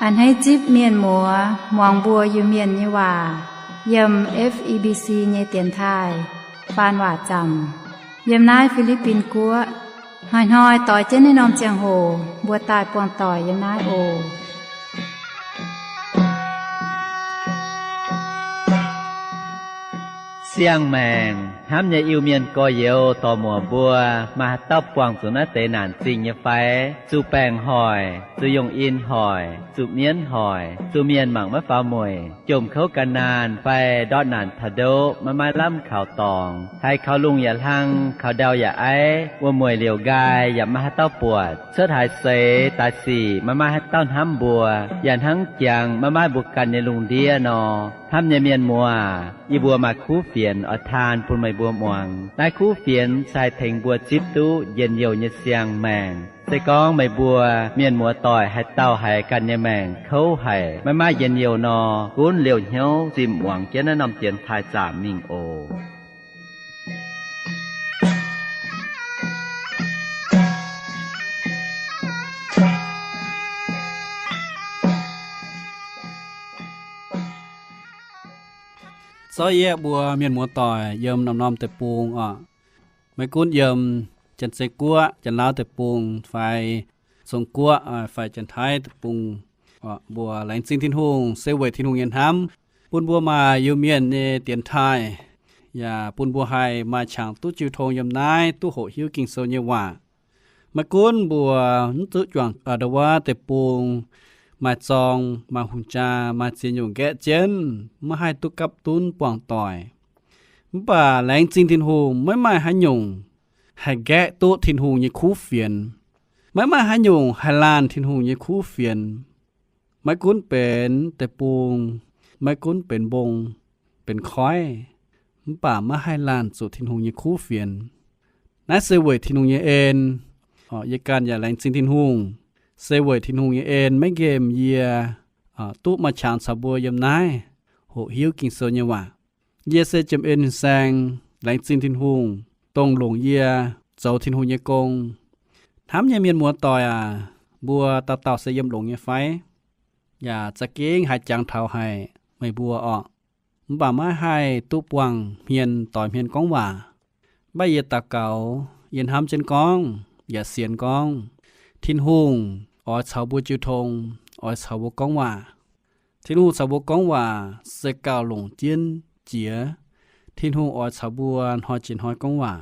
A'hneiv zipv mienh muoz muangx mbuo Iu-Mienh nyei waac yiem F E B C nyei dienx taaih faan waac zaamc yiem naaiv Fi^li^bin Guoqv. Hnoi-hnoi doix jienv naaiv norm ziangh hoc mbuo daaih buangh doic yiem naaiv oc. Siang-maengc hnamv nyei Iu-Mienh gorx-youz dorc-muoc mbuo, maaih haaix dauh buangh zuqc naaiv deix naanc zingh nyei fai? Zuqc baengc hoic, zuqc yongh in hoic, zuqc mienv hoic, zuqc mienh mangc maiv faaux mueic, jomc kouv gan naanh fai ndortv naanc taux ndoqv maiv maaih lamh kaux dorngx, haiz kaux lungh yaac hlang, kaux ndau yaac aiv, wuom-mueic liouc nqaai yaac maiv maaih haaix dauh buatc, cuotv haaix seix daaih sic maiv maaih haaix dauh hnamv mbuo, yaac hnangv jangx maiv maaih mbuo ganh nyei lungh ndiev nor. Hnamv nyei mienh muoz, yie mbuo maaih kuv fienx oix taan bun meih mbuo muangx. Naaiv kuv fienx se haih tengx mbuo zipv duqv njien-youh nyei siang-maengc. Se gorngv meih mbuo mienh muoz doic haaix dauh haiz ganh nyei maengc kouv haic, maiv maaih njien-youh nor, gunv liouh hnyouv zinh muangx jienv naaiv norm dienx taaih zaamc mingh oc. Zorqv yie mbuo mienh muoz doic yiem norm-norm deic-bung oc. Maiv gunv yiem Janx-Zei Guoqv, Janx-Laauv deic-bung fai Zong-Guoqv fai Janx-Taiv deic-bung, mbuo laengz zingh Tin-Hungh se weic Tin-Hungh nyei hnamv bun mbuo maaih Iu-Mienh nyei dienx taaih, yaac bun mbuo haih maaih qangx duqv jiu tong yiem naaiv duqv hoqc hiuv Ging-Sou nyei waac. Maiv gunv mbuo mv duqv juangc ndo wuov deic-bung, maaih zorng, maaih hungh jaa, maaih ziex nyungc nqaeqv jienv, maiv haih duqv gapv dunv buangh doic. Mv baac laengz zingh Tin-Hungh, maiv maaih haaix nyungc haih nqaeqv duqv Tin-Hungh nyei kuv fienx. Maiv maaih haaix nyungc haih laanh Tin-Hungh nyei kuv fienx. Maiv gunv benx deic-bung, maiv gunv benx mbong, benx koiv, mv baac maiv haih laanh zuqc Tin-Hungh nyei kuv fienx. Naaiv se weic Tin-Hungh nyei en. Yie ganh yaac laengz zingh Tin-Hungh, se weic Tin-Hungh nyei en maiv nqemh yie duqv maaih qangx caux mbuo yiem naaiv hoqc hiuv Ging-Sou nyei waac. Yie se Jiem En Fin-Saeng, laengz zingh Tin-Hungh, dongh longc yie zoux Tin-Hungh nyei gong. Hnamv nyei mienh muoz doic aac, mbuo dauh dauh se yiem longx nyei fai? Yaac za'gengh haiz jangx taux haic meih mbuo orqc. Mv baac maiv haih duqv buangh hmien doix hmien gorngv waac. Mv baac yie daux gaux, yie hnamv jienv gorngv yaac sienx gorngv Tin-Hungh oix caux mbuo jiu tong, oix caux mbuo gorngv waac. Tin-Hungh caux mbuo gorngv waac se gauh longc jienv jiex. Tin-Hungh oix caux mbuo hnoi jiex hnoi gorngv waac.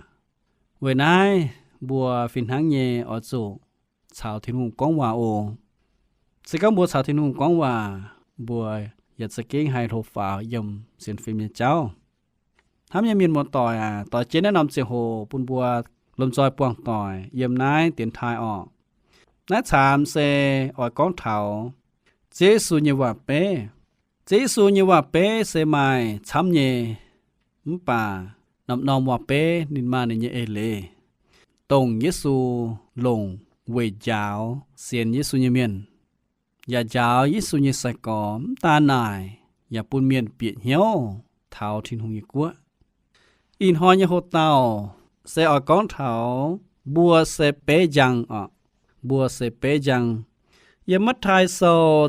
Weic naaiv mbuo fih hnangv nyei oix zuqc caux Tin-Hungh gorngv waac oc. Se gorngv mbuo caux Tin-Hungh gorngv waac, mbuo yaac za'gengh haih hlo faaux yiem sienx fim nyei jauv. Hnamv nyei mienh muoz doic aac, doix jienv naaiv norm ziangh hoc bun mbuo lomh nzoih buangh doic yiem naaiv dienx taaih orqc. Naaiv caamx se oix gorngv taux Ziouv Yesu nyei waac-beiv. Ziouv Yesu nyei waac-beiv se maaih camv nyei, mv baac norm-norm waac-beiv ninh maaih ninh nyei eix leiz, dongh Yesu longc weic njaaux sienx Yesu nyei mienh, yaac njaaux Yesu nyei sai-gorx. Mv daan naaic, yaac bun mienh bieqc hnyouv taux Tin-Hungh nyei guoqv. Ih hnoi nyei hoc-dauh se oix gorngv taux mbuo se beiv njang orqc. Mbuo se beiv njang. Yiem Matv^taai Sou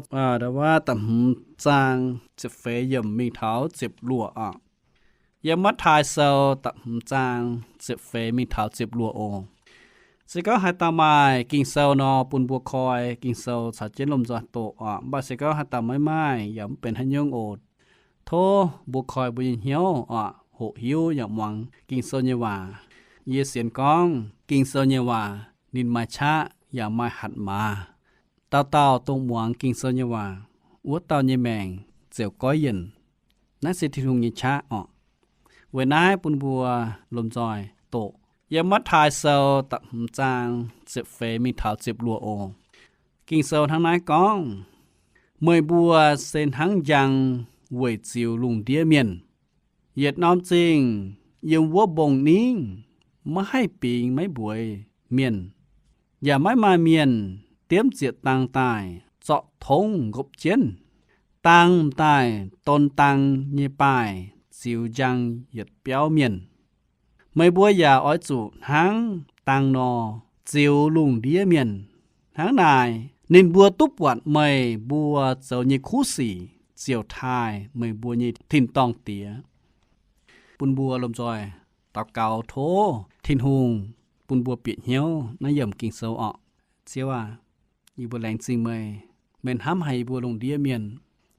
da'hmz zaang ziepc feix yiemc mingh taux ziepc luoqc orqc. Yiem Matv^taai Sou da'hmz zaang ziepc feix mingh taux ziepc luoqc oc. Se gorngv haaix dauh maaih Ging-Sou nor, bun mbuo koi Ging-Sou caux jienv lomh nzoih doqc orqc. Mv baac se gorngv haaix dauh maiv maaih, yaac mv benx haaix nyungc oc. Tov mbuo koi mbuo nyei hnyouv orqc, hoqc hiuv yaac muangx Ging-Sou nyei waac. Yie sienx gorngv Ging-Sou nyei waac ninh maaih qaqv yaac maaih hatc maaz. Dauh dauh dongh muangx Ging-Sou nyei waac, wuov dauh nyei maengc ziouc goiv yienc. Naaiv se Tin-Hungh nyei qaqv orqc. Weic naaiv bun mbuo lomh nzoih doqc yiem Matv^taai Sou da'hmz zaang ziepc feix mingh taux ziepc luoqc oc. Ging-Sou hnangv naaiv gorngv, Meih mbuo se hnangv njang weic ziux lungh ndiev mienh. Yietc norm zingh yiem wuov mbong-ningv maiv haih bingx maiv mbueiz mienh, yaac maiv maaih mienh diemv zieqc dang daaih zorqv tongv nqopv jienv. Dang m'daaih don dang nyei baaih ziux njang yietc biauv mienh. Meih mbuo yaac oix zuqc hnangv dang nor ziux lungh ndiev mienh. Hnangv naaic, Ninh mbuo duqv buatc meih mbuo zoux nyei kuv sic ziouc taaih meih mbuo nyei tin-dorngh Diex. Bun mbuo lomh nzoih daux gaux tov Tin-Hungh bun mbuo bieqc hnyouv naaiv yiemc Ging-Sou orqc. Ziouv aac, yie mbuo laengz zingh meih. Meih hnamv haic yie mbuo lungh ndiev mienh.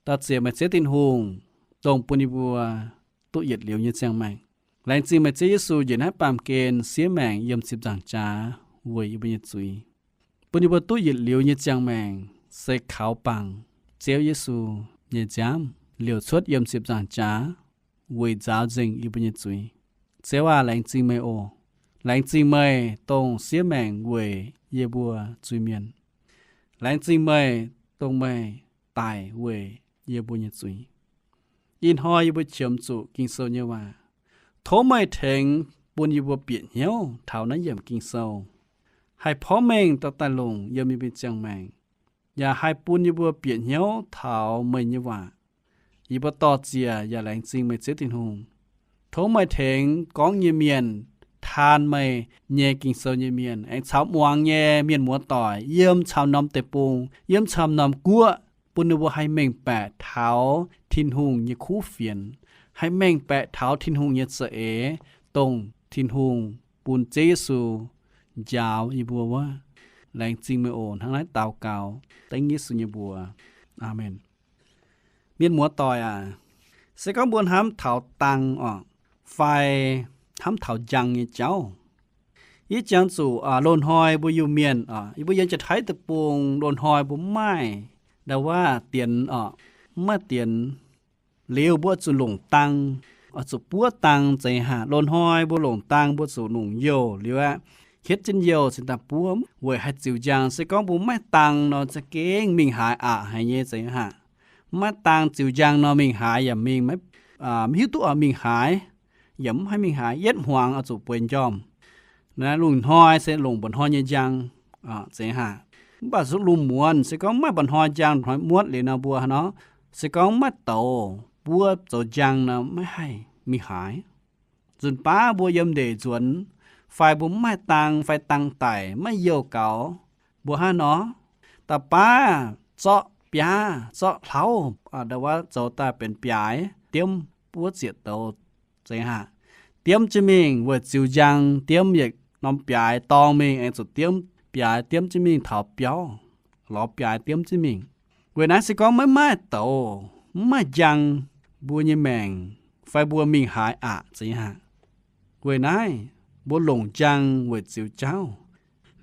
Da'ziec meih Ziouv Tin-Hungh, dongh bun yie mbuo duqv yietc liuz nyei ziangh maengc. Laengz zingh meih Ziouv Yesu njiec naaiv baamh gen siev maengc yiem ziepc nzaangc jaax weic yie mbuo nyei zuiz, bun yie mbuo duqv yietc liuz nyei ziangh maengc se kaux bangc Ziouv Yesu nyei nziaamv liouc cuotv yiem ziepc nzaangc jaax weic nzaaux nzengc yie mbuo nyei zuiz. Ziouv aac, laengz zingh meih oc. Laengz zingh meih dongh siev maengc weic yie mbuo zuiz-mienh. Laengz zingh meih dongh meih daic weic yie mbuo nyei zuiz. Ih hnoi yie mbuo qiemx zuqc Ging-Sou nyei waac. Tov meih tengx bun yie mbuo bieqc hnyouv taux naaiv yiemc Ging-Sou, haih porv mengh dorh daaih longc yiem yie mbuo ziangh maengc, yaac haih bun yie mbuo bieqc hnyouv taux meih nyei waac. Yie mbuo dor-ziec yaac laengz zingh meih Ziouv Tin-Hungh. Tov meih tengx gorngv nyei mienh, taan meih nyei Ging-Sou nyei mienh, aengx caux muangx nyei mienh muoz-doic yiem camv norm deic-bung, yiem camv norm guoqv, bun ninh mbuo haih mengh baeqc taux Tin-Hungh nyei kuv fienx, haih mengh baeqc taux Tin-Hungh nyei za'eix, dongh Tin-Hungh bun Ziouv Yesu njaaux yie mbuo wuov. Laengz zingh meih oc. Hnangv naaiv daux gaux dengv Yesu nyei mbuox. Aamen. Mienh muoz-doic aac, se gorngv mbuo hnamv taux dang orqc, fai hnamv taux njang nyei jauv, yie jangx zuqc loz-hnoi mbuo Iu-Mienh, yie mbuo yiem Janx-Taiv deic-bung loz-hnoi mbuo mv maaih ndau wuov dienx orqc, mv maaih dienx. Liuz mbuo oix zuqc longc dang, oix zuqc buov dang zeiz haic. Loz-hnoi mbuo longc dang mbuo zuqc longc youh liuz aqv, hietv jienv youh cingx daaih buov weic haih ziux njang. Se gorngv mbuo mv maaih dang nor, za'gengh mingh haaix aqc haic nyei zeiz haic. Mv maaih dang ziux njang nor, mingh haaix yaac mingh maiv hiuv duqv oix mingh haaix, yaac mv haih mingh haaix, yietv hmuangx oix zuqc bueix njormh. Naaiv lungh hnoi se longc mba'hnoi nyei njang zeiz haic. Mv baac lungh muonz se gorngv mv maaih mba'hnoi njang, mba'hnoi muotv liuz nor, mbuo hnangv nor, se gorngv mv maaih douz buov zoux njang nor, maiv haih mingh haaix. Nzunc baav mbuo yiem ndeic nzuonx, fai mbuo mv maaih dang fai dang daic maiv youh gaux, mbuo hnangv nor, da'baav zorqv biaav zorqv hlauv, ndau wuov zoux daaih benx biaaix diemv buov zieqc douz zeiz haic. Diemv jienv mingh weic ziux njang, diemv yietc norm biaaix dorng mingh aengx zuqc diemv biaaix diemv jienv mingh taux biauv, lorz biaaix diemv jienv mingh. Weic naaiv se gorngv maiv maaih douz, mv maaih njang, mbuo nyei maengc fai mbuo mingh haaix aqc zeiz haic. Weic naaiv mbuo longc njang weic ziux jauv,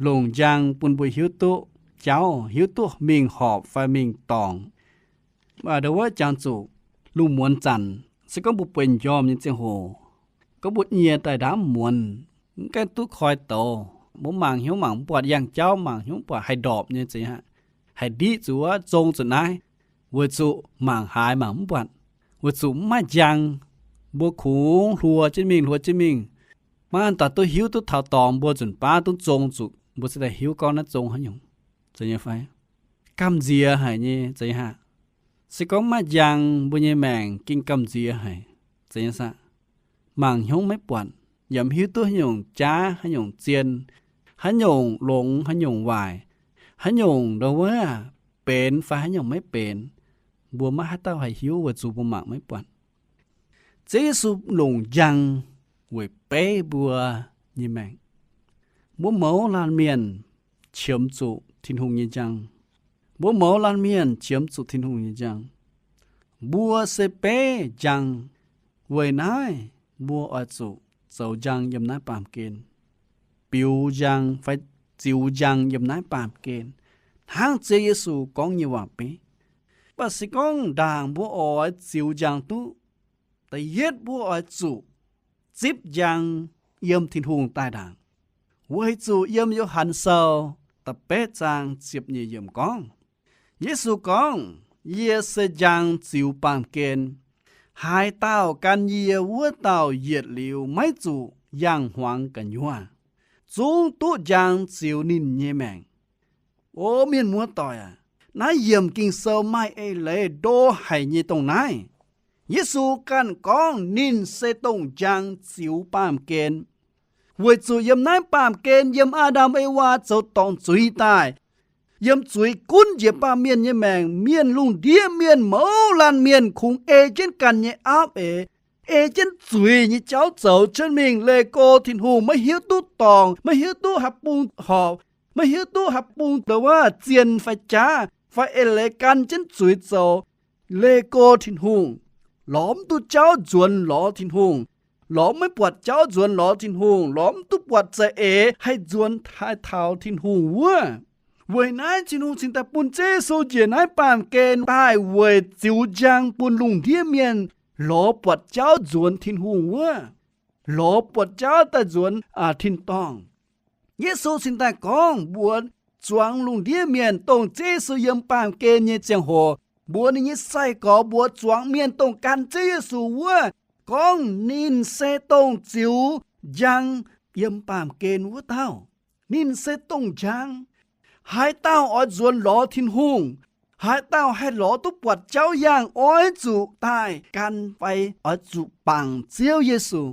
longc njang bun mbuo hiuv duqv jauv, hiuv duqv mingh horpc fai mingh dorngc. Ndau wuov jangx zuqc lungh muonz zanc, se gorngv mbuo bueix njormh nyei ziangh hoc, gorngv mbuo nyie daaih ndaamv muonz, mv gaengh duqv koi douz, mbuo mangc hnyouv mangc mv buatc, yangh jauv mangc hnyouv mv buatc, haih ndorpc nyei zeiz haic. Haih ndiqv zuqc wuov zong zuqc naaiv, weic zuqc mangc haaix mangc mv buatc, weic zuqc mv maaih njang. Mbuo kungx hluo jienv mingh, hluo jienv mingh, maiv daaih duqv hiuv duqv taux dorngx mbuo nzunc baav duqv zong zuqc, mbuo se daaih hiuv gorngv naaiv zong haaix nyungc zeiz nyei fai? Gamh nziex haic nyei zeiz haic. Se gorngv maaih njang, mbuo nyei maengc gengh gamh nziex haic zeiz nyei saah? Mangc hnyouv maiv buatc, yaac mv hiuv duqv haaix nyungc jaav, haaix nyungc zien, haaix nyungc longx, haaix nyungc waaic, haaix nyungc ndau wuov benx fai haaix nyungc maiv benx. Mbuo maiv haaix dauh haih hiuv weic zuqc mbuo mangc maiv buatc. Ziouv Yesu longc njang weic beiv mbuo nyei maengc. Mbuo mouz laanh mienh qiemx zuqc Tin-Hungh nyei njang. Mbuo mouz laanh mienh qiemx zuqc Tin-Hungh nyei njang. Mbuo se beiv njang. Weic naaiv mbuo oix zuqc zoux njang yiem naaiv baamh gen, biux njang fai ziux njang yiem naaiv baamh gen, hnangv Ziouv Yesu gorngv nyei waac-beiv. Mv baac se gorngv ndaangc mbuo oix ziux njang duqv, da'yietv mbuo oix zuqc zipv njang yiem Tin-Hungh daaih ndaangc. Weic zuqc yiem Yo^han Sou da'betv zaang ziepc nyeic yiemc gorngv, Yesu gorngv, Yie se njang ziux baamh gen. Haaix dauh gan yie, wuov dauh yietc liuz maiv zuqc yangh hmuangx gu'nyuoz, zungv duqv njang ziux ninh nyei maengc. O mienh muoz-doic aac, naaiv yiemc Ging-Sou maaih eix leiz ndo haic nyei dongh naaiv. Yesu ganh gorngv ninh se dongh njang ziux baamh gen. Weic zuqc yiem naaiv baamh gen, yiem Aa^ndam Ewaa zoux dorngc zuiz daaih, yiem zuiz gunv njiec baamh mienh nyei maengc. Mienh lungh ndiev mienh mouz laanh mienh kungx ei jienv ganh nyei aapv eix, ei jienv zuiz nyei jauv zoux jienv mingh, leih go Tin-Hungh, maiv hiuv duqv dorngc, maiv hiuv duqv haaix bung horpc, maiv hiuv duqv haaix bung dongh wuov zienh fai jaav, fai eix leiz gan jienv zuiz zoux, leih go Tin-Hungh, lorz mv duqv jauv nzuonx lorz Tin-Hungh, lorz maiv buatc jauv nzuonx lorz Tin-Hungh, lorz mv duqv buatc za'eix haih nzuonx haih taux Tin-Hungh wuov. Weic naaiv Tin-Hungh cingx daaih bun Ziouv Yesu njiec naaiv baamh gen daaih weic ziux njang bun lungh ndiev mienh lorz buatc jauv nzuonx Tin-Hungh wuov, lorz buatc jauv daaih nzuonx tin-dorngh. Yesu cingx daaih gorngv mbuox zuangx lungh ndiev mienh dongh Ziouv Yesu yiem baamh gen nyei ziangh hoc, mbuox ninh nyei sai-gorx, mbuox zuangx mienh dongh gan Ziouv Yesu wuov, gorngv ninh se dongh ziux njang yiem baamh gen wuov dauh. Ninh se dongh njang. Haaix dauh oix nzuonx lorz Tin-Hungh, haaix dauh haih lorz duqv buatc jauv yangh, oix zuqc daaih gan fai oix zuqc bangc Ziouv Yesu.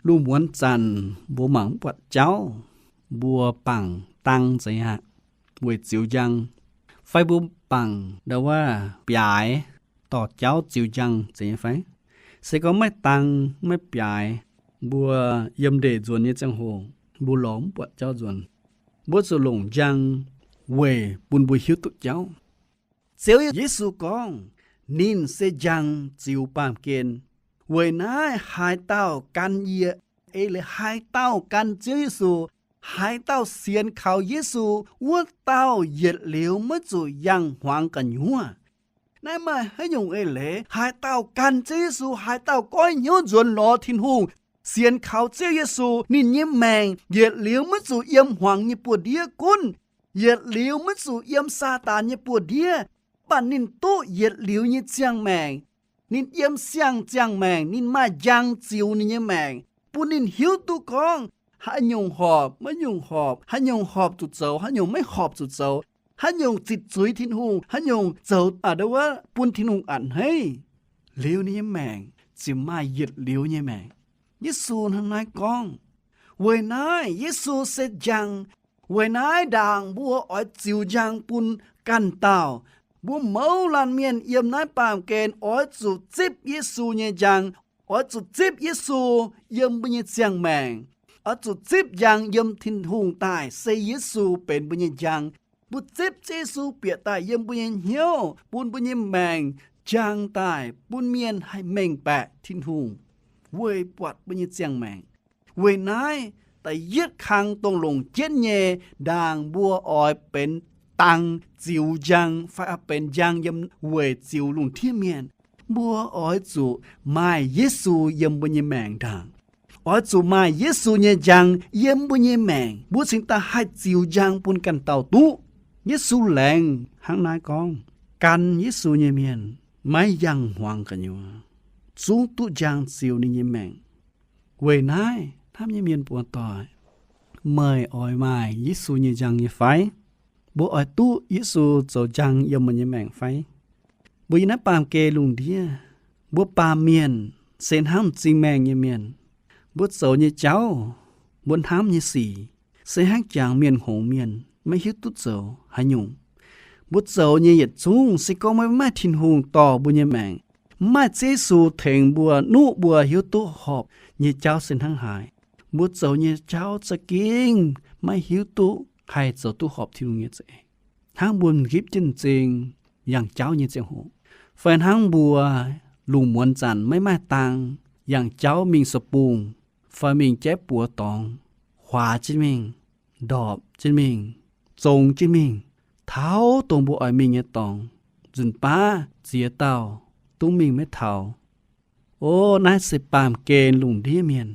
Lungh muonz zanc mbuo mangc mv buatc jauv, mbuo bangc dang zeiz aqv, weic ziux njang, fai mbuo bangc ndau wuov biaaix dorh jauv ziux njang zeiz nyei fai? Se gorngv maiv dang maiv biaaix, mbuo yiem ndeic nzuonx nyei ziangh hoc mbuo lorz mv buatc jauv nzuonx. Mbuo zuqc longc njang weic bun mbuo hiuv duqv jauv. Ziouv Yesu gorngv ninh se njang ziux baamh gen. Weic naaiv haaix dauh gan yie, eix leiz haaix dauh gan Ziouv Yesu, haaix dauh sienx kaux Yesu, wuov dauh yietc liuz maiv zuqc yangh hmuangx gu'nyuoz. Naaiv maaih haaix nyungc eix leiz? Haaix dauh gan Ziouv Yesu, haaix dauh goiv hnyouv nzuonx lorz Tin-Hungh, sienx kaux Ziouv Yesu, ninh nyei maengc yietc liuz maiv zuqc yiem hmuangx nyei buoz-ndiev gunv, yietc liuz maiv zuqc yiem Saadaan nyei buoz-ndiev, mv baac ninh duqv yietc liuz nyei ziangh maengc. Ninh yiem siang-ziangh maengc, ninh maaih njang ziux ninh nyei maengc, bun ninh hiuv duqv gorngv haaix nyungc horpc, maiv nyungc horpc, haaix nyungc horpc zuqc zoux, haaix nyungc maiv horpc zuqc zoux, haaix nyungc zitc zuiz Tin-Hungh, haaix nyungc zoux a'ndau wuov bun Tin-Hungh a'hneiv. Liuz ninh nyei maengc ziouc maaih yietc liuz nyei maengc. Yesu hnangv naaiv gorngv. Weic naaiv Yesu se njang. Weic naaiv ndaangc mbuo oix ziux njang bun ganh dauh. Mbuo mouz laanh mienh yiem naaiv baamh gen oix zuqc zipv Yesu nyei njang, oix zuqc zipv Yesu yiem mbuo nyei ziangh maengc, oix zuqc zipv njang yiem Tin-Hungh daaih, se Yesu benx mbuo nyei njang. Mbuo zipv Yesu bieqc daaih yiem mbuo nyei hnyouv, bun mbuo nyei maengc njang daaih, bun mienh haih mengh baeqc Tin-Hungh weic buatc mbuo nyei ziangh maengc. Weic naaiv, da'yietv kang dongh longc jienv nyei, ndaangc mbuo oix benx dang ziux njang fai oix benx njang yiem weic ziux lungh ndiev mienh, mbuo oix zuqc maaih Yesu yiem mbuo nyei maengc ndaangc. Oix zuqc maaih Yesu nyei njang yiem mbuo nyei maengc, mbuo cingx daaih haih ziux njang bun ganh dauh duqv. Yesu laengz hnangv naaiv gorngv, gan Yesu nyei mienh maiv yangh hmuangx gu'nyuoz, zungv duqv njang ziux ninh nyei maengc. Weic naaiv, hnamv nyei mienh muoz-doic, meih oix maaih Yesu nyei njang nyei fai? Mbuo oix duqv Yesu zoux njang yiem meih nyei maengc fai? Mbuo yiem naaiv baamh gen lungh ndiev, mbuo baamh mienh se hnangv m'zing maengh nyei mienh. Mbuo zoux nyei jauv, mbuo hnamv nyei sic, se hnangv jangx mienh hngongx mienh maiv hiuv duqv zoux haaix nyungc. Mbuo zoux nyei yietc zungv se gorngv maiv maaih Tin-Hungh dorh mbuo nyei maengc, mv maaih Ziouv Yesu tengx mbuo, nuqv mbuo hiuv duqv horpc nyei jauv se hnangv haaix. Mbuo zoux nyei jauv za'gengh maiv hiuv duqv haih zoux duqv horpc Tin-Hungh nyei za'eix. Hnangv mbuo m'nqipv jienv m'zing yangh jauv nyei ziangh hoc, fai hnangv mbuo lungh muonz zanc maiv maaih dang yangh jauv mingh sou-bung, fai mingh jaiv buoz dorngx, huaax jienv mingh, ndorpc jienv mingh, zong jienv mingh, taux dongh mbuo oix mingh nyei dorngx, nzunc baav ziex dauh dungv mingh maiv taux. O, naaiv se baamh gen lungh ndiev mienh.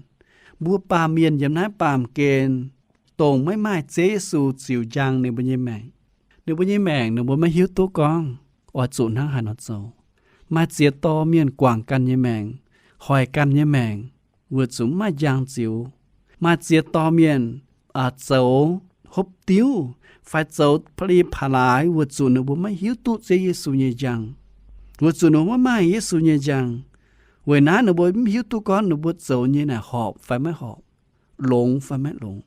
Mbuo baamh mienh yiem naaiv baamh gen, dongh maiv maaih Ziouv Yesu ziux njang ninh mbuo nyei maengc. Ninh mbuo nyei maengc ninh mbuo maiv hiuv duqv gorngv oix zuqc hnangv haaix nor zoux. Maaih ziex dorh mienh guangc ganh nyei maengc, hoic ganh nyei maengc, weic zuqc mv maaih njang ziux. Maaih ziex dorh mienh zoux hopv diuv fai zoux pa'li pa'laaix weic zuqc ninh mbuo maiv hiuv duqv Ziouv Yesu nyei njang, weic zuqc ninh mbuo maiv maaih Yesu nyei njang. Weic naaiv ninh mbuo mv hiuv duqv gorngv ninh mbuo zoux nyei naaic horpc fai maiv horpc, longx fai maiv longx,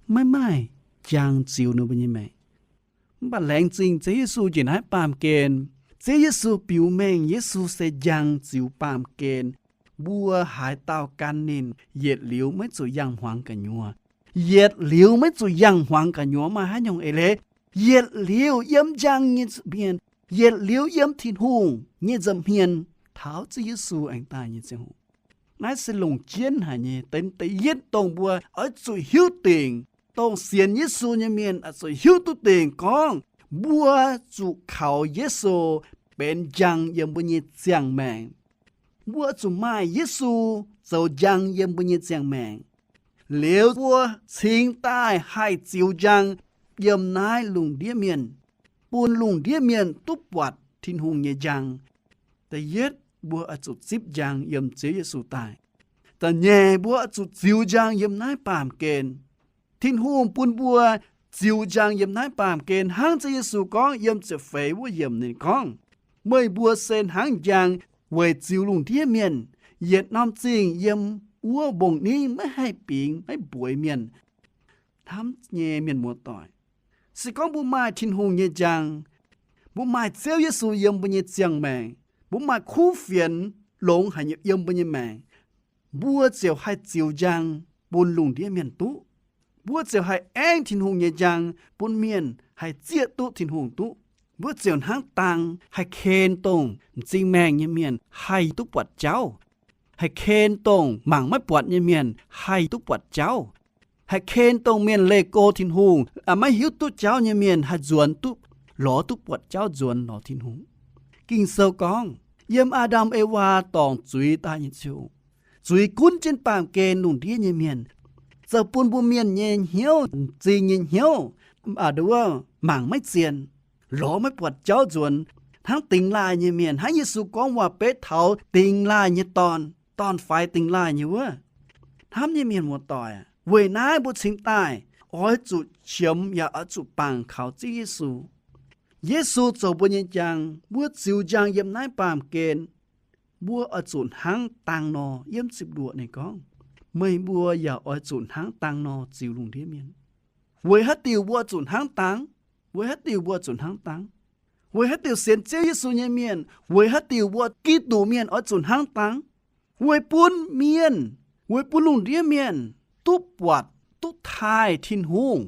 maiv maaih njang ziux ninh mbuo nyei maengc. Mv baac laengz zingh Ziouv Yesu njiec naaiv baamh gen. Ziouv Yesu biux mengh, Yesu se njang ziux baamh gen. Mbuo haaix dauh gan ninh, yietc liuz maiv zuqc yangh hmuangx gu'nyuoz. Yietc liuz maiv zuqc yangh hmuangx gu'nyuoz maaih haaix nyungc eix leiz? Yietc liuz yiem njang nyei mienh, yietc liuz yiem Tin-Hungh nyei nza'hmien taux Ziouv Yesu aengx daaih nyei ziangh hoc. Naaiv se longc jienv haic nyei. Deix da'yietv dongh mbuo oix zuqc hiuv dingc, dongh sienx Yesu nyei mienh oix zuqc hiuv duqv dingc gorngv, mbuo zuqc kaux Yesu benx njang yiem mbuo nyei ziangh maengc. Mbuo zuqc maaih Yesu zoux njang yiem mbuo nyei ziangh maengc. Liuz mbuo cingx daaih haih ziux njang yiem naaiv lungh ndiev mienh, bun lungh ndiev mienh duqv buatc Tin-Hungh nyei njang. Da'yietv, mbuo oix zuqc zipv njang yiem Ziouv Yesu daaih. Da'nyeic, mbuo oix zuqc ziux njang yiem naaiv baamh gen. Tin-Hungh bun mbuo ziux njang yiem naaiv baamh gen hnangv Ziouv Yesu gorngv yiem ziepc feix wuov yiemc ninh gorngv, meih mbuo se hnangv njang weic ziux lungh ndiev mienh. Yietc norm zingh yiem wuov mbong-ningv maiv haih bingx maiv mbueiz mienh. Hnamv nyei mienh muoz-doic, se gorngv mbuo maaih Tin-Hungh nyei njang, mbuo maaih Ziouv Yesu yiem mbuo nyei ziangh maengc, mbuo maaih kuv fienx longx haic yiem mbuo nyei maengc, mbuo ziouc haih ziux njang bun lungh ndiev mienh duqv. Mbuo ziouc haih aengv Tin-Hungh nyei njang bun mienh haih zieqv duqv Tin-Hungh duqv. Mbuo ziouc hnangv dang haih ken dongh m'zing maengh nyei mienh haih duqv buatc jauv, haih ken dongh mangc maiv buatc nyei mienh haih duqv buatc jauv, haih ken dongh mienh leih go Tin-Hungh, maiv hiuv duqv jauv nyei mienh haih nzuonx duqv, lorz duqv buatc jauv nzuonx lorz Tin-Hungh. Ging-Sou gorngv, yiem Aa^ndam Ewaa dorngc zuiz daaih nyei ziouc, zuiz gunv jienv baamh gen lungh ndiev nyei mienh, zoux bun mbuo mienh nyei hnyouv, m'zing nyei hnyouv, a'nduov, mangc maiv zien, lorz maiv buatc jauv nzuonx, hnangv dingx laaih nyei mienh, hnangv Yesu gorngv waac-betv taux dingx laaih nyei dorn, dorn-faix dingx laaih nyei wuov. Hnamv nyei mienh muoz-doic, weic naaiv mbuo cingx daaih oix zuqc qiemx yaac oix zuqc bangc kaux Ziouv Yesu. Yesu zoux mbuo nyei njang, mbuo ziux njang yiem naaiv baamh gen. Mbuo oix zuqc hnangv dang nor, yiem ziepc luoqc ninh gorngv, meih mbuo yaac oix zuqc hnangv dang nor ziux lungh ndiev mienh. Weic haaix diuc mbuo oix zuqc hnangv dang? Weic haaix diuc mbuo oix zuqc hnangv dang? Weic haaix diuc sienx Ziouv Yesu nyei mienh, weic haaix diuc mbuo Giduc mienh oix zuqc hnangv dang? Weic bun mienh, weic bun lungh ndiev mienh duqv buatc, duqv taaih Tin-Hungh,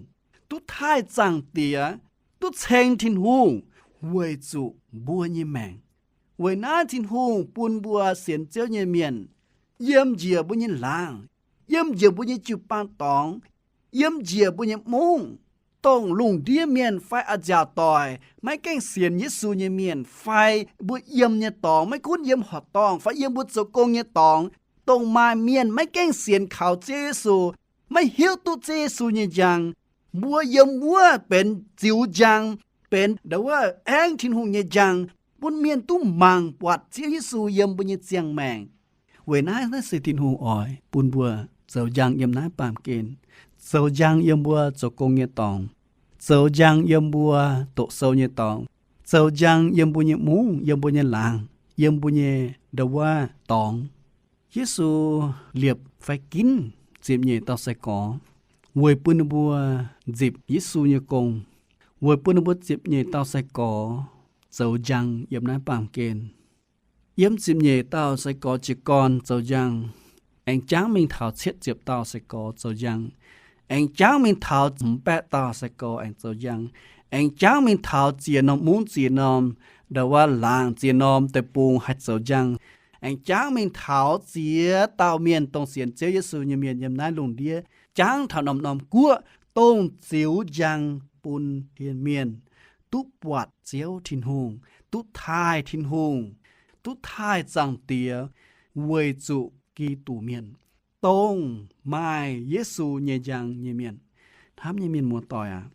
duqv taaih Zaangc Diex, duqv ceng Tin-Hungh weic zuqc mbuo nyei maengc. Weic naaiv Tin-Hungh bun mbuo sienx Ziouv nyei mienh yiem njiec mbuo nyei laangz, yiem njiec mbuo nyei jiu-baang dorngx, yiem njiec mbuo nyei mungv, dongh lungh ndiev mienh fai a'nziaauc doic maiv gaengh sienx Yesu nyei mienh, fai mbuo yiem nyei dorngx, maiv gunv yiem horqc dorngh fai yiem mbuo zoux gong nyei dorngx, dongh maaih mienh maiv gaengh sienx kaux Ziouv Yesu, maiv hiuv duqv Ziouv Yesu nyei njang, mbuo yiem wuov benx ziux njang, benx ndau wuov aengv Tin-Hungh nyei njang, bun mienh duqv mangc buatc Ziouv Yesu yiem mbuo nyei ziangh maengc. Weic naaiv, naaiv se Tin-Hungh oix bun mbuo zoux njang yiem naaiv baamh gen, zoux njang yiem mbuo zoux gong nyei dorngx, zoux njang yiem mbuo doqc sou nyei dorngx, zoux njang yiem mbuo nyei mungv, yiem mbuo nyei laangz, yiem mbuo nyei ndau wuov dorngx. Yesu liepc fai ginv ziepc nyeic dauh sai-gorx weic bun ninh mbuo nzipc Yesu nyei gong, weic bun ninh mbuo ziepc nyeic dauh sai-gorx zoux njang yiem naaiv baamh gen. Yiem ziepc nyeic dauh sai-gorx jiez gorn zoux njang, aengx jangv mingh taux cietv ziepc dauh sai-gorx zoux njang, aengx jangv mingh taux hmz baeqv dauh sai-gorx aengx zoux njang, aengx jangv mingh taux ziex norm mungv, ziex norm ndau wuov laangz, ziex norm deic-bung haih zoux njang, aengx jangv mingh taux ziex dauh mienh dongh sienx Ziouv Yesu nyei mienh yiem naaiv lungh ndiev, jangv taux norm-norm guoqv dongh ziux njang bun mienh duqv buatc Ziouv Tin-Hungh, duqv taaih Tin-Hungh, duqv taaih Zaangc Diex weic zuqc Giduc mienh, dongh maaih Yesu nyei njang nyei mienh. Hnamv nyei mienh muoz-doic aac,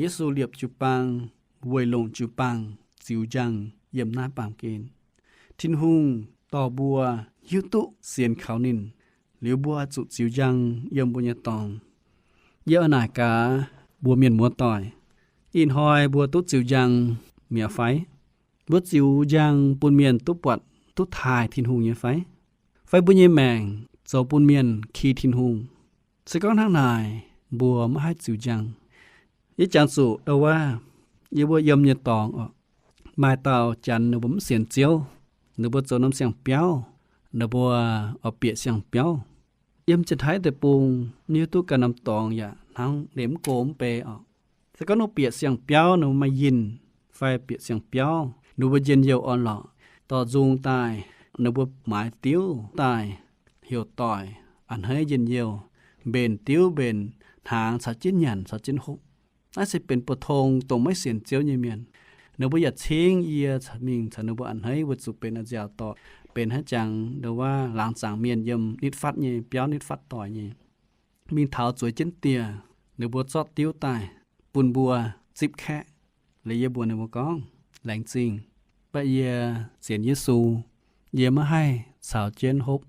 Yesu liepc jiu-baang weic longc jiu-baang ziux njang yiem naaiv baamh gen. Tin-Hungh dorh mbuo hiuv duqv sienx kaux ninh, liuz mbuo zuqc ziux njang yiem mbuo nyei dorngx. Yie oix naaic gaax mbuo mienh muoz-doic, ih hnoi mbuo duqv ziux njang mi'aqv fai? Mbuo ziux njang bun mienh duqv buatc, duqv taaih Tin-Hungh nyei fai? Fai mbuo nyei maengc zoux bun mienh ki Tin-Hungh? Se gorngv hnangv naaic, mbuo maiv haih ziux njang. Yie jangx zuqc ndau wuov yie mbuo yiem nyei dorngx oc, maaih dauh janx ninh mbuo mv sienx Ziouv, ninh mbuo zoux norm siang-biauv, ninh mbuo oix bieqc siang-biauv. Yiem Janx-Taiv deic-bung, mv hiuv duqv ganh norm dorngx yaac hnangv liemh mv go mv bei oc. Se gorngv ninh bieqc siang-biauv, ninh mbuo maaih yinh fai bieqc siang-biauv, ninh mbuo njien-youh orn-lorqc, dorh nzung daaih, ninh mbuo maaiz diuv daaih, heuc doic, a'hneiv njien-youh, mbenc diuv mbenc hnaangx caux jienv nyanc caux jienv hopv. Naaiv se benx pou-tong dongh maiv sienx Ziouv nyei mienh. Ninh mbuo yaac cingv yie mingh caux ninh mbuo a'hneiv weic zuqc benx a'nziaauc dorh, benx haaix jangx ndo wuov laangz zaangc mienh yiem nitv fatv nyei biauv, nitv fatv doic nyei. Mingh taux zueiz jienv dieh, ninh mbuo zorqv diuv daaih bun mbuo zipv kaeqv. Liuz yie mbuox ninh mbuo gorngv, Laengz zingh, baac yie sienx Yesu, yie maiv haih caux jienv hopv,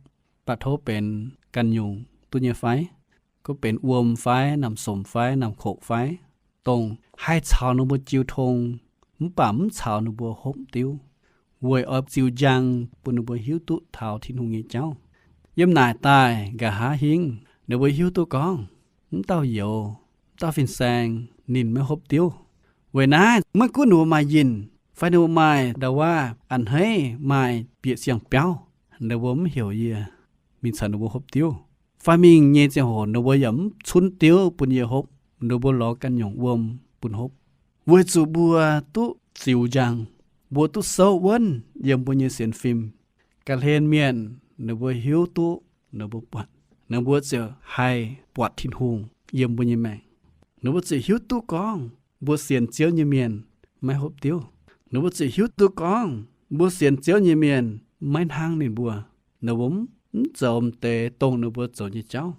baac tov benx ganh nyungc duqv nyei fai? Gorngv benx wuom fai, namx somc fai, namx koqc fai, dongh haih caux ninh mbuo jiu tong, mv baac mv caux ninh mbuo hopv diuv, weic oix ziux njang bun ninh mbuo hiuv duqv taux Tin-Hungh nyei jauv. Yiem naaic daaih nqa'haav hingv ninh mbuo hiuv duqv gorngv, mv dauh youz, mv dauh fin-saeng ninh maiv hopv diuv. Weic naaiv maiv gunv ninh mbuo maaih yinh, fai ninh mbuo maaih ndau-waav a'hneiv, maaih bieqc siang-biauv, ninh mbuo mv heuc yie mingh caux ninh mbuo hopv diuv. Fai mingh nyei ziangh hoc ninh mbuo yaac mv cunv diuv bun yie hopv, ninh mbuo lorz ganh nyungc wuom bun hopv. Weic zuqc mbuo duqv ziux njang, mbuo duqv souv wuonv yiem mbuo nyei sienx fim. Ga'hlen mienh ninh mbuo hiuv duqv ninh mbuo buatc, ninh mbuo ziouc haih buatc Tin-Hungh yiem mbuo nyei maengc. Ninh mbuo ziouc hiuv duqv gorngv mbuo sienx Ziouv nyei mienh maiv hopv diuv. Ninh mbuo ziouc hiuv duqv gorngv mbuo sienx Ziouv nyei mienh maiv hnangv ninh mbuo. Ninh mbuo mv zoux m'deix dongh ninh mbuo zoux nyei jauv.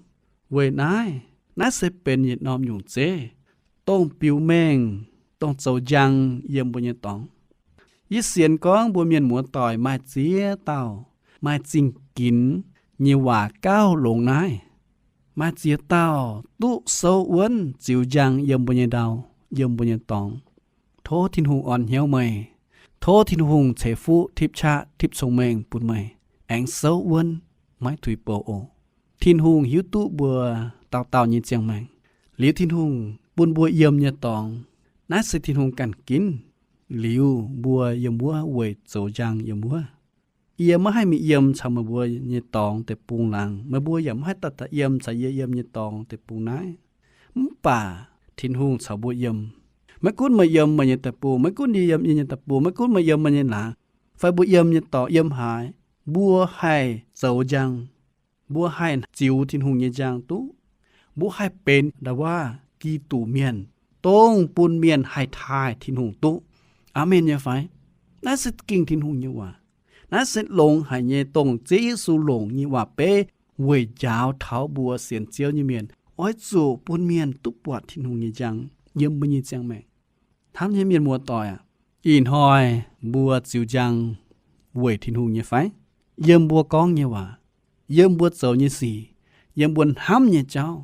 Weic naaiv, naaiv se benx yietc norm nyungc zeiv, dongh biux mengh, dongh zoux njang yiem mbuo nyei dorngx. Yie sienx gorngv mbuo mienh muoz-doic maaih ziex dauh maaih zingh ginx nyei waac gauh longx naaiv. Maaih ziex dauh duqv souv wuonv ziux njang yiem mbuo nyei ndau, yiem mbuo nyei dorngx. Tov Tin-Hungh orn hnyouv meih. Tov Tin-Hungh ceix fuqv tipv qaqv tipv cong-mengh bun meih, aengx souv wuonv maiv tuix bouc oc. Tin-Hungh hiuv duqv mbuo dauh dauh nyei ziangh maengc. Liuz Tin-Hungh bun mbuo yiem nyei dorngx, naaiv se Tin-Hungh ganh ginv liuz mbuo yiem wuov weic zoux njang yiem wuov. Yie maiv haih mingh yiem caux meih mbuo nyei dorngx deic-bung laangz, meih mbuo yaac maiv haih daaih daaih yiem caux yie yiem nyei dorngx deic-bung naaiv. Mv baac Tin-Hungh caux mbuo yiem. Maiv gunv meih yiem meih nyei deic-bung, maiv gunv yie yiem yie nyei deic-bung, maiv gunv meih yiem meih nyei laangz, fai mbuo yiem nyei dorngx yiem haaix, mbuo haih zoux njang, mbuo haih ziux Tin-Hungh nyei njang duqv. Mbuo haih benx ndau-waav Giduc mienh, dongh bun mienh haih taaih Tin-Hungh duqv. Aamen nyei fai? Naaiv se ging Tin-Hungh nyei waac. Naaiv se longx haic nyei, dongh Ziouv Yesu longc nyei waac-beiv weic njaaux taux mbuo sienx Ziouv nyei mienh, oix zuqc bun mienh duqv buatc Tin-Hungh nyei njang yiem mbuo nyei ziangh maengc. Hnamv nyei mienh muoz-doic aac, ih hnoi mbuo ziux njang weic Tin-Hungh nyei fai? Yiem mbuo gorngv nyei waac, yiem mbuo zoux nyei sic, yiem mbuo hnamv nyei jauv,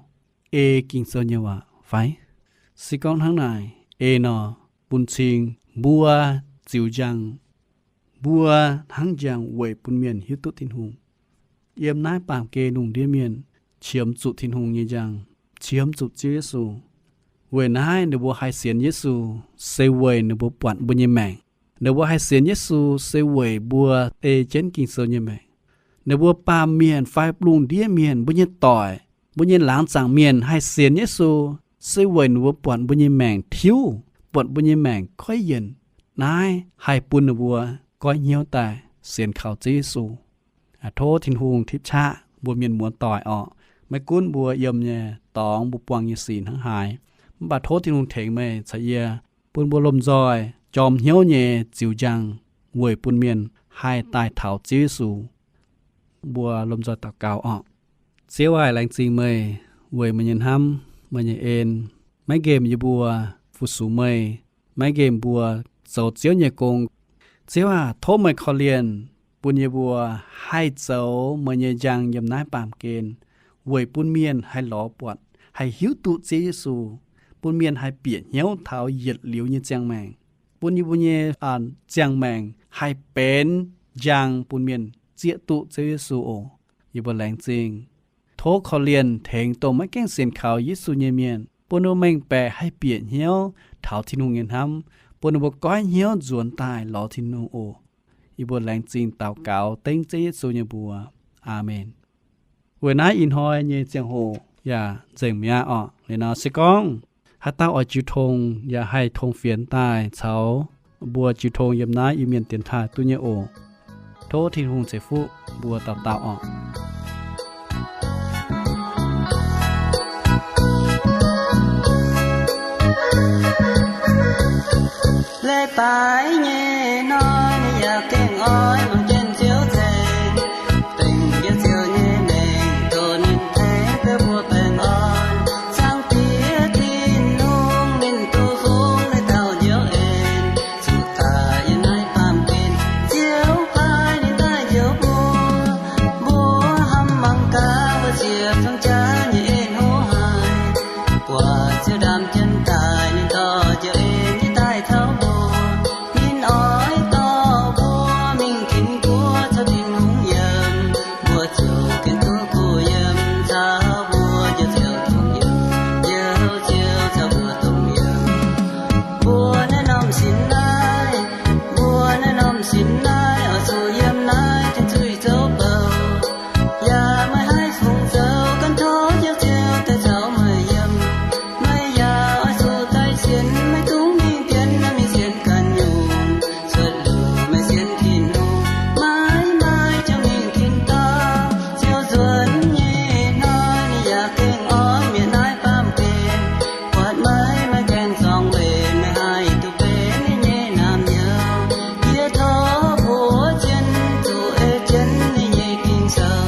ei Ging-Sou nyei waac fai? Se gorngv hnangv naaic, ei nor, bun cing mbuo ziux njang, mbuo hnangv njang weic bun mienh hiuv duqv Tin-Hungh. Yiem naaiv baamh gen lungh ndiev mienh qiemx zuqc Tin-Hungh nyei njang, qiemx zuqc Ziouv Yesu. Weic naaiv ninh mbuo haih sienx Yesu, se weic ninh mbuo buatc mbuo nyei maengc. Ninh mbuo haih sienx Yesu se weic mbuo ei jienv Ging-Sou nyei maengc. Ninh mbuo baamh mienh fai lungh ndiev mienh, mbuo nyei doic, mbuo nyei laangz zaangc mienh haih sienx Yesu, se weic ninh mbuo buatc mbuo nyei maengc tiuv, buatc mbuo nyei maengc goiv yienc. Naaiv haih bun ninh mbuo goiv hnyouv daaih sienx kaux Ziouv Yesu. Tov Tin-Hungh tipv qaqv mbuo mienh muoz-doic orqc. Maiv gunv mbuo yiem nyei dorngx, mbuo buangh nyei sic hnangv haaix, mv baac tov Tin-Hungh tengx meih caux yie, bun mbuo lomh nzoih jorm hnyouv nyei ziux njang weic bun mienh haih daaih taux Ziouv Yesu. Mbuo lomh nzoih daux gaux orqc. Ziouv aac, laengz zingh meih weic meih nyei hnamv, meih nyei en, maiv nqemh yie mbuo, fu-sux meih, maiv nqemh mbuo zoux Ziouv nyei gong. Ziouv aac, tov meih korv-lienh bun yie mbuo haih zoux meih nyei njang yiem naaiv baamh gen, weic bun mienh haih lorz buatc, haih hiuv duqv Ziouv Yesu, bun mienh haih bieqc hnyouv taux yietc liuz nyei ziangh maengc, bun yie mbuo nyei ziangh maengc haih benx njang bun mienh zieqv duqv Ziouv Yesu oc. Yie mbuo laengz zingh. Tov korv-lienh tengx dongh maiv gaengh sienx kaux Yesu nyei mienh, bun ninh mbuo mengh baeqc haih bieqc hnyouv taux Tin-Hungh nyei hnamv, bun ninh mbuo goiv hnyouv nzuonx daaih lorz Tin-Hungh oc. Yie mbuo laengz zingh daux gaux dengv Ziouv Yesu nyei mbuox. Aamen. Weic naaiv ih hnoi nyei ziangh hoc yaac nzengc mi'aqv orqc. Liuz nor se gorngv haaix dauh oix jiu tong yaac haih tong fienx daaih caux mbuo jiu tong yiem naaiv Iu-Mienh dienx taaih duqv nyei oc. Tov Tin-Hungh ceix fuqv mbuo dauh dauh orqc. Leiz-baaix nyei hnoi ninh yaac gengh oix mangc jienv Ziouv nzengc. Dengh jienv Ziouv nyei mengh tov ninh tengx duqv mbuo baengh orn. Zaangc Diex Tin-Hungh ninh duqv fungx leiz dauh njoux en, zuqc daaih yiem naaiv baamh gen. Ziouv paaiv ninh daaih njoux mbuo, mbuo hnamv mangc gaax mbuo ziouc cong-jaa nyei en hlo haic. Buatc Ziouv ndaamv jienv daaih, ninh dorh njoux en nyei daaih taux mbuo. Ninh oix dorh mbuo mingh tin-guoqv caux Tin-Hungh yiem. Mbuo zuqc gengh duqv kuh yiem caux mbuo njoux Ziouv dongh yiem, njoux Ziouv caux mbuo dongh yiem. Mbuo naaiv norm sin naaiv, mbuo naaiv norm sin naaiv oix zuqc yiem naaiv tin-zuiz zouv bouh. Yaac maiv haih fungc zoux, gan tov njoux Ziouv daaih caux meih yiem. Meih yaac oix zuqc daaih sienx, maiv dungx mingh dienx naaiv mingh sienx ganh nyungc. Cuotv liuz meih sienx Tin-Hungh, maiv maaih jauv mingh tin-dorngh. Ziouv nzuonx nyei hnoi ninh yaac gengh oix mienh naaiv baamh gen. Buatc meih, meih gengh zorngx weic meih haih duqv benx ninh nyei naamh nyouz. Yie tov mbuox jienv, zuqc ei jienv ninh nyei Ging-Sou.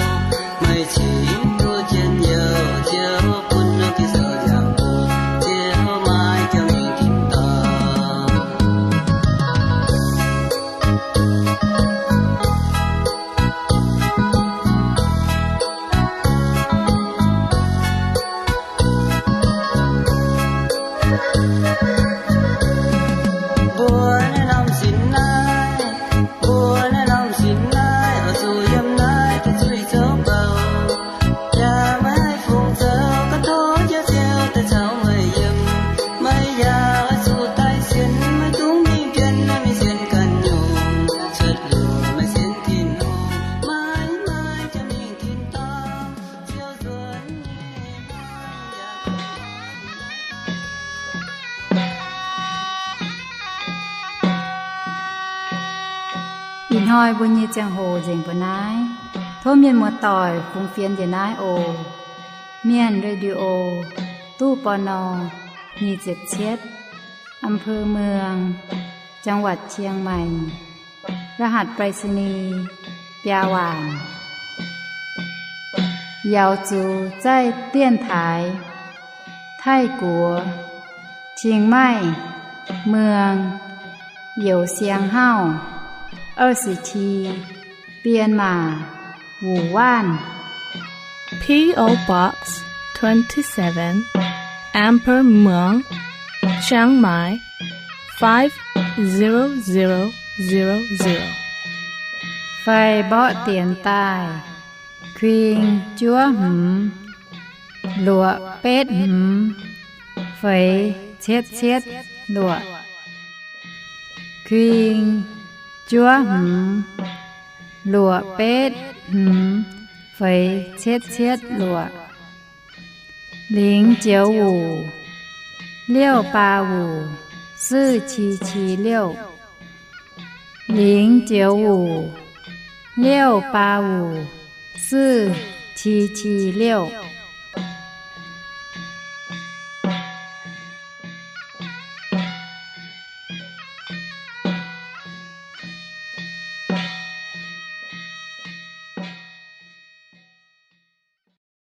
Meih cingx duqv jienv youh Ziouv bun ninh Ging-Sou nziaauc mbuo, Ziouv maiv jauv mingh tin-dorngh. Mbuo naaiv norm sin naaiv, mbuo naaiv norm sin naaiv oix zuqc yiem naaiv tin-zuiz zouv bouh. Yaac maiv haih fungc zoux, gan tov njoux Ziouv daaih caux meih yiem. Meih yaac oix zuqc daaih sienx, maiv dungx mingh dienx naaiv mingh sienx ganh nyungc. Cuotv liuz meih sienx Tin-Hungh, maiv maaih jauv mingh tin-dorngh. Ziouv nzuonx nyei hnoi yaac Ih hnoi mbuo nyei ziangh hoc nzengc mbuo naaiv. Tov mienh muoz-doic fungx fienx njiec naaiv oc. Mienh Radio, ตู้ ปณ. nyic ziepc cietv, อำเภอเมือง จังหวัดเชียงใหม่ รหัสไปรษณีย์ biaa waanc. 瑶族在电台 ไทยกั๋ว เชียงใหม่ เมือง 有限号 二十七 编码 五万. P O Box twenty-seven, Amber Muang, Chiang Mai, five zero zero zero zero. Fai mborqv dienx daaih, kuing juov hmz, luoqc betv hmz, feix cietv cietv luoqc. Kuing juov hmz, luoqc betv hmz, feix cietv cietv luoqc. 零九五 六八五 四七七六. 零九五 六八五 四七七六.